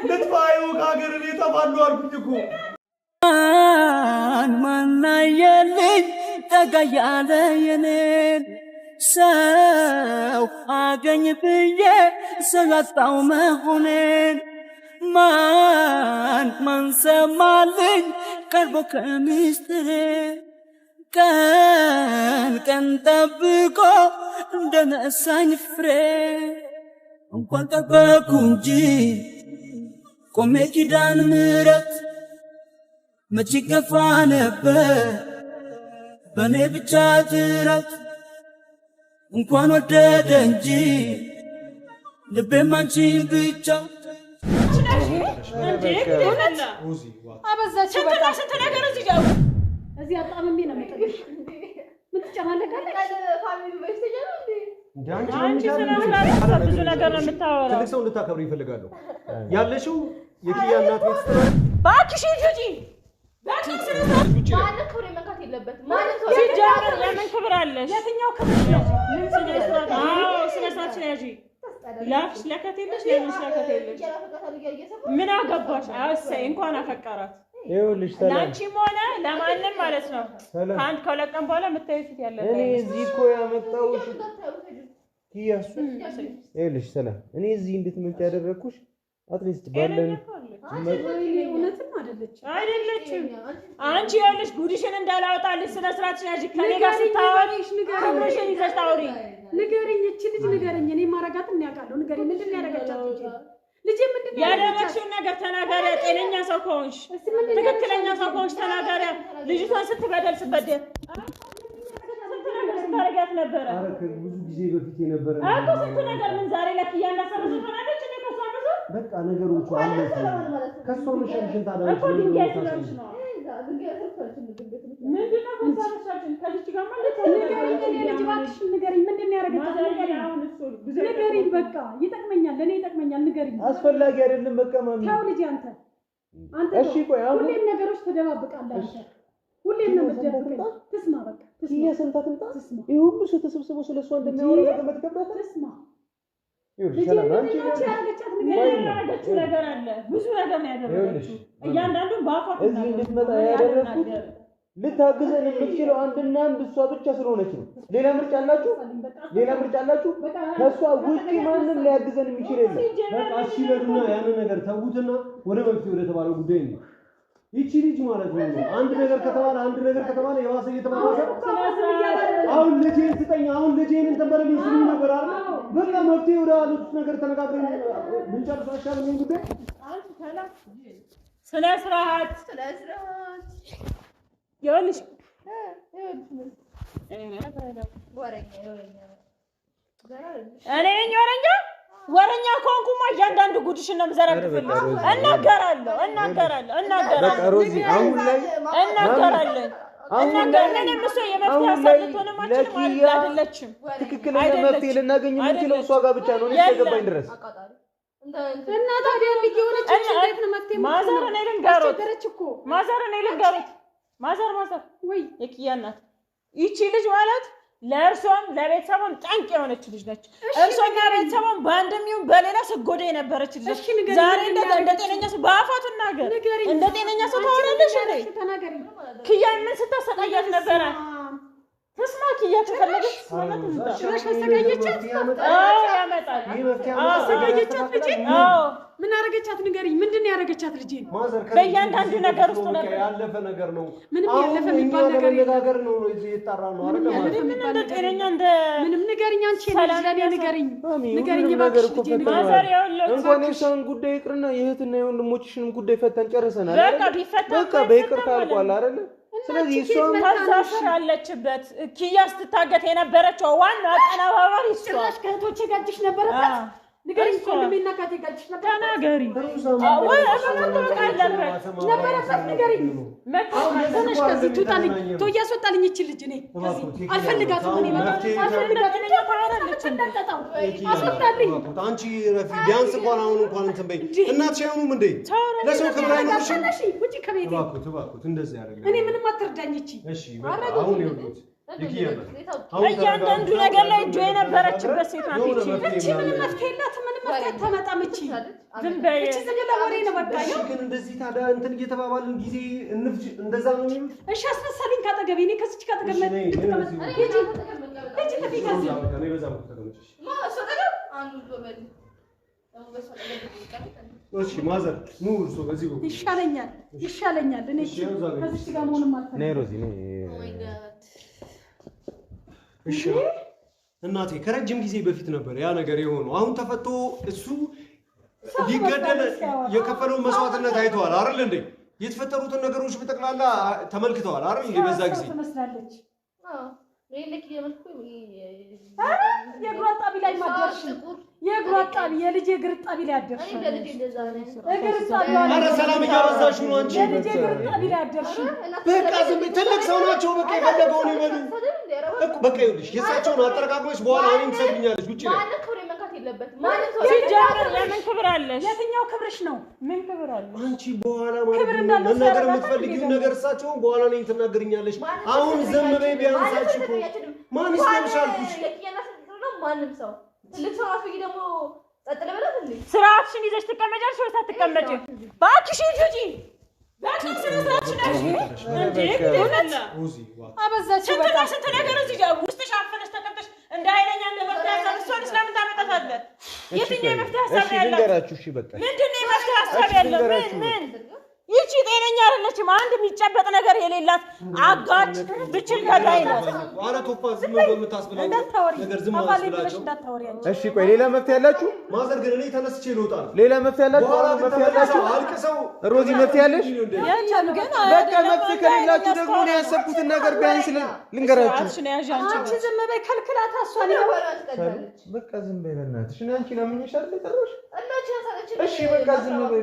ልጥፋ፣ ይኸው ከሀገር እኔ እጠፋለሁ አልኩኝ እኮ። ማናየልኝ ጠጋ ያለ የኔን ሰው አገኝ ብዬ ሰው ያጣው መሆኔን ማን ማን ሰማልኝ ቀርቦ ከሚስጥሬ ቀን ቀን ጠብቆ እንደነሳኝ ፍሬ እንኳን ጠበቅኩ እንጂ ቆሜ ኪዳን ምሕረት መች ገፋ ነበር በእኔ ብቻ ጥረት እንኳን ወደደ እንጂ ልቤም አንቺን ብቻ። አበዛችው። ስንትና ስንት ነገር እዚህ ጋር እዚህ አጣምሜ ነው የምጥልሽ። ምን ትጨማለቃለች? አንቺ ስነ ስርዓት ብዙ ነገር ነው የምታወራው። ትልቅ ሰው እንድታከብር ይፈልጋለሁ። ያለሽው የኪያ እናት ቤት ስትሆን እባክሽ ሂጂ ውጪ። በቃ ስነ ስርዓት ማንም ክብር መንካት የለበትም። ማንም ሰው ሲጀምር ለምን ክብር አለሽ? የትኛው ክብር ነው? ምን ስነ ስርዓት? አዎ ስነ ስርዓት ያዢ። ላፍሽ ለከት የለሽ፣ ለምንሽ ለከት የለሽ። ምን አገባሽ? እሰይ እንኳን አፈቀራት። ይኸውልሽ ሰላም፣ ለአንቺም ሆነ ለማንም ማለት ነው። ሰላም፣ ከአንድ ከሁለት ቀን በኋላ የምታዪው ፊት ያለ እኔ እዚህ እኮ ያመጣሁሽ ኪያ፣ እሱ ይኸውልሽ ሰላም፣ እኔ እዚህ እንድትመጪ ያደረግኩሽ at least ባለን እውነትም አይደለች። አይደለችም። አንቺ ይኸውልሽ ጉድሽን እንዳላወጣልሽ ስነ ስርዓትሽን ያዢ። ከእኔ ጋር ስታወሪ ክብርሽን ይዘሽ ታውሪ። ንገሪኝ፣ እቺ ልጅ ንገረኝ። እኔ ማረጋትን እኔ አውቃለሁ። ንገሪኝ፣ ምንድን ነው ያደረገቻት ልጄ? ልጄ ምንድን ነው ያደረገቻት? ያደረግሽውን ነገር ተናጋሪያ። ጤነኛ ሰው ከሆንሽ፣ ትክክለኛ ሰው ከሆንሽ ተናጋሪያ። ልጅቷን ስትበደል ስበደል ስንት ነገር ስታደርጊያት ነበረ ኧረ ከብዙ ጊዜ በፊት የነበረ እኮ ስንት ነገር። ምን ዛሬ ለክያ እንዳሰረዘ ትሆናለች። እኔ ከሷ ብዙ በቃ ነገሮቹ አለፉ። ከእሷ መሸምሽን ታዲያ እኮ ድንጋይ ስለሆንሽ ነው። ምንድን ነው ከሷ መሻልሽን? ከዚች ጋርማ እንዴት ንገሪኝ፣ እኔ ልጅ እባክሽን ንገሪኝ፣ ምንድን ነው ያደረገቻት? ንገሪኝ፣ አሁን እሱ ብዙ ንገሪኝ። በቃ ይጠቅመኛል፣ ለእኔ ይጠቅመኛል። ንገሪኝ። አስፈላጊ አይደለም። በቃ ማሚ ተው ልጄ፣ አንተ አንተ እሺ፣ ተው። ቆይ አሁን ሁሌም ነገሮች ትደባብቃለህ አንተ። ሁሌም ነው የምትደብቀኝ። ትስማ፣ በቃ ትስማ፣ ኪያ ሰምታ ትምጣ። ትስማ፣ ይህ ሁሉ ሰው ተሰብስቦ ስለ እሷ እንደሚያወራ መገመት ከብዳታል። ትስማ። ይኸውልሽ ልጄ ሰላም፣ ምንድን አንቺ ነው ያደረገቻት? ምን ንገሪኝ። ያደረገችው ነገር አለ? ብዙ ነገር ነው ያደረገችው። እያንዳንዱን በአፏ እዚህ ትናገር። እንድትመጣ ያደረግኩት ልታግዘን የምትችለው አንድና አንድ እሷ ብቻ ስለሆነች ነው። ሌላ ምርጫ አላችሁ? ሌላ ምርጫ አላችሁ? ከእሷ ውጪ ማንም ሊያግዘን የሚችል የለም። በቃ እሺ በሉና ያንን ነገር ተዉትና ወደ መፍትሄ ወደ ተባለው ጉዳይ ነው። ይቺ ልጅ ማለት ነው አንድ ነገር ከተባለ አንድ ነገር ከተባለ የባሰ እየተባባሰ አሁን ልጄን ስጠኝ፣ አሁን ልጄን እንትን በለልኝ ሲሉኝ ነበር አይደል? በቃ መፍትሄ ወደ አሉት ነገር ተነጋግረን ብንጨርስ አይሻልም? ይሄን ጉዳይ ስነ ስርዓት ይኸውልሽ እኔ ነኝ ወረኛ። ወረኛ ከሆንኩማ እያንዳንዱ ጉድሽን ነው የምዘረግፍልሽ። እናገራለሁ እናገራለሁ በቃ እናገራለሁ ሮዚ፣ አሁን ላይ እናገራለሁ አሁን ላይ ምንም እሷ የመፍትሄ አሁን ሀሳብ ላይ ልትሆንም አትችልም። ለኪያ አይደለችም። ትክክለኛ አይደለችም። መፍትሄ ልናገኝ የምንችለው እሷ ጋር ብቻ ነው። እኔ እስከገባኝ ድረስ እና ታዲያ እንዲህ የሆነች ልጅ እንዴት ነው መፍትሄ ማዘር የምትሆነው? እኔ ልንገሮት፣ አስቸገረች እኮ። ማዘር እኔ ልንገሮት፣ ማዘር ማዘር ወይ የኪያ እናት ይቺ ልጅ ማለት ለእርሷም ለቤተሰቧም ጠንቅ የሆነች ልጅ ነች። እርሷና ቤተሰቧም በአንድም ይሁን በሌላ ስጎዳ የነበረች ልጅ ነች። እሺ ንገሪኝ፣ ዛሬ ምንድን ነው እንደ ያደረገችው? ጤነኛ ሰው በአፏ ትናገር። ንገሪኝ። እንደ ጤነኛ ሰው አንቺ ታወራለሽ ምንድን እንዴ? ነው ያደረግሽው? ተናገሪ። ኪያን ምን ስታሰቃያት ነበረ? ትስማ ኪያ ከፈለገች ትስማና ትምጣ። ጭራሽ አሰቃየቻት። አዎ ያመጣል። ይህ መፍትሄ አዎ አሰቃየቻት ልጄን። አዎ ምን አደረገቻት? ንገሪኝ። ምንድን ነው ያደረገቻት ልጄን? ማዘር ከልጅ በእያንዳንዱ ጊዜ ነገር ውስጥ በቃ ነበር። ያለፈ ነገር ነው። ምንም አሁን ያለፈ እኛ የሚባል ነገር የለም። ለመነጋገር ነው እዚህ የጠራ ነው አይደል? ምንም ያለፈ ምን የሚባል እንደ ነገር ጤነኛ የለም። እንደ ምንም ንገሪኝ። አንቺ የኔ ልጅ ሰላም ለእኔ ያሰ- ንገሪኝ፣ ማሚ፣ ንገሪኝ ሁሉንም እባክሽ ነገር እኮ ልጄ ንገሪኝ። ፈተነዋል። ማዘር ይኸውልህ እንኳን የእሷን ጉዳይ ይቅርና የእህትና የወንድሞችሽንም ጉዳይ ፈተን ጨርሰናል። በቃ አይደለ? ቢፈታ በቃ በይቅርታ አልቋል አይደለ? ስለዚህ እቺ እሷም ሴት ከዛ ስር አለችበት። ኪያ ስትታገት የነበረችው ዋና አቀነባባሪ እሷ። ጭራሽ ከእህቶቼ ጋር እጅሽ ነበረበት። አዎ። ንገሪኝ። እሷ። ከወንድሜና ከእህቴ ጋር እጅሽ ነበረበት። ተናገሪ ወይ መታወቅ አለበት። ነበረበት ንገሪኝ። መታወቅ ተነሽ ከዚህ ትውጣልኝ፣ ተው እያስወጣልኝ ይቺ ልጅ እኔ ከዚህ አልፈልጋትም። እኔ በቃ አልፈልጋትም። እንዳልጠጣው አስወጣልኝ። አንቺ ረፊ ቢያንስ እንኳን አሁን እንኳን እንትን በይ። እናትሽ አይሆኑም እንዴ? ለሰው ክብር አይኖርሽም? ተነሺ፣ ውጪ ከቤቴ። እባክዎት እባክዎት፣ እንደዚህ አይደለም። እኔ ምንም አትርዳኝ ይቺ። እሺ በቃ አሁን ይኸውልዎት፣ እያንዳንዱ ነገር ላይ እጇ የነበረችበት ሴት ናት ይቺ። እቺ ምንም መፍትሄ የላትም። ምንም መፍትሄ አታመጣም። እቺ ዝም በይ። እቺ ዝም ብላ ወሬ ነው በቃ። እሺ ግን እንደዚህ ታዲያ እንትን እየተባባልን ጊዜ እንፍጅ፣ እንደዛ ነው የሚሉት? እሺ አስነሳልኝ ካጠገቤ። እኔ ከዚች ካጠገብ እሺ፣ ነይ፣ ነይ በዚህ በኩል። ሂጂ ሂጂ ጥፊ ከዚህ። በቃ ነይ በዛ በኩል ተቀመጪ። እሺ mother ኑ እርሶ በዚህ በኩል። ይሻለኛል ይሻለኛል። እኔ እሺ፣ ያው እዛ ጋር ከዚች ጋር መሆንም አልፈልግም። ነይ ሮዚ ነይ። እሺ እናቴ ከረጅም ጊዜ በፊት ነበር ያ ነገር የሆነው። አሁን ተፈቶ እሱ ሊገደል የከፈለውን መስዋዕትነት አይተዋል አይደል እንዴ? የተፈጠሩትን ነገሮች በጠቅላላ ተመልክተዋል አይደል እንዴ? በዛ ጊዜ ሰው ትመስላለች። የእግሯ ጣቢ ላይ ማደርሽ የእግሯ ጣቢ የልጄ እግር ጣቢ ላይ አደርሽ። እግር ጣቢ ኧረ ሰላም እያበዛሽ ነው አንቺ። የልጄ እግር ጣቢ ላይ አደርሽ። በቃ ዝም በይ። ትልቅ ሰው ናቸው። በቃ የፈለገውን ይበሉ እኮ። በቃ ይኸውልሽ የእሳቸውን አጠረቃቅመሽ በኋላ እኔን ትሰድቢኛለሽ ውጪ ላይ። ሲጀምር ለምን ክብር አለሽ? የትኛው ክብርሽ ነው? ምን ክብር አለሽ? አንቺ በኋላ ማለት ክብር ነው እንዳለው መናገር ሲያረጋግጥ የምትፈልጊውን ነገር እሳቸውን በኋላ እኔን ትናገርኛለሽ። አሁን ዝም በይ ቢያንስ። አንቺ እኮ ማን ይስማምሽ አልኩሽ። ማንም ሰው ትልቅ ሰው ራሱ ደግሞ ጸጥ ልበላት እንዴ? ስርዓትሽን ይዘሽ ትቀመጫለሽ ወይስ አትቀመጪም? እባክሽ ሂጂ ውጪ። በቃ ስነ ስርዓትሽን ያዥ እንዴ! እውነት ሮዚ እባክሽ። አበዛችው ስንትና በጣም። ስንት ነገር እዚህ ጋር ውስጥሽ አፍነሽ ተቀምጠሽ እንደ ኃይለኛ እንደ መፍትሄ ሀሳብ እሷንስ ለምን ታመጣታለህ? የትኛው የመፍትሄ ሀሳብ እሺ ነው ያላት? ልንገራችሁ። እሺ በቃ ምንድን ነው የመፍትሄ ሀሳብ እሺ ያለው? ምን ልንገራችሁ። ምን ይቺ ጤነኛ አይደለችም። አንድ የሚጨበጥ ነገር የሌላት አጋች ብችል ገዳይ ናት። ኧረ ቶፋ ዝም በምታስብላቸው እንዳታወሪ ነገር ዝም አፋሌ ብለሽ አስብላቸው። እንዳታወሪ አንቺ። እሺ ቆይ ሌላ መፍትሄ ያላችሁ? mother ግን እኔ ተነስቼ ልወጣ ነው። ሌላ መፍትሄ ያላችሁ? በኋላ ግን መፍትሄ ተመልሰው ያላችሁ? አልቅሰው ሮዚ መፍትሄ ያለሽ? የለም ግን በቃ መፍትሄ ከሌላችሁ ደግሞ እኔ ያሰብኩትን ነገር ቢያንስ ልንገራችሁ። ስርዓትሽን ያዥ አንቺ። አንቺ ዝም በይ ከልክላት። እሷን ይኸው በቃ ዝም በይ በእናትሽ። እኔ አንቺን አምኜሽ አይደል የጠራሁሽ? እሺ በቃ ዝም በይ።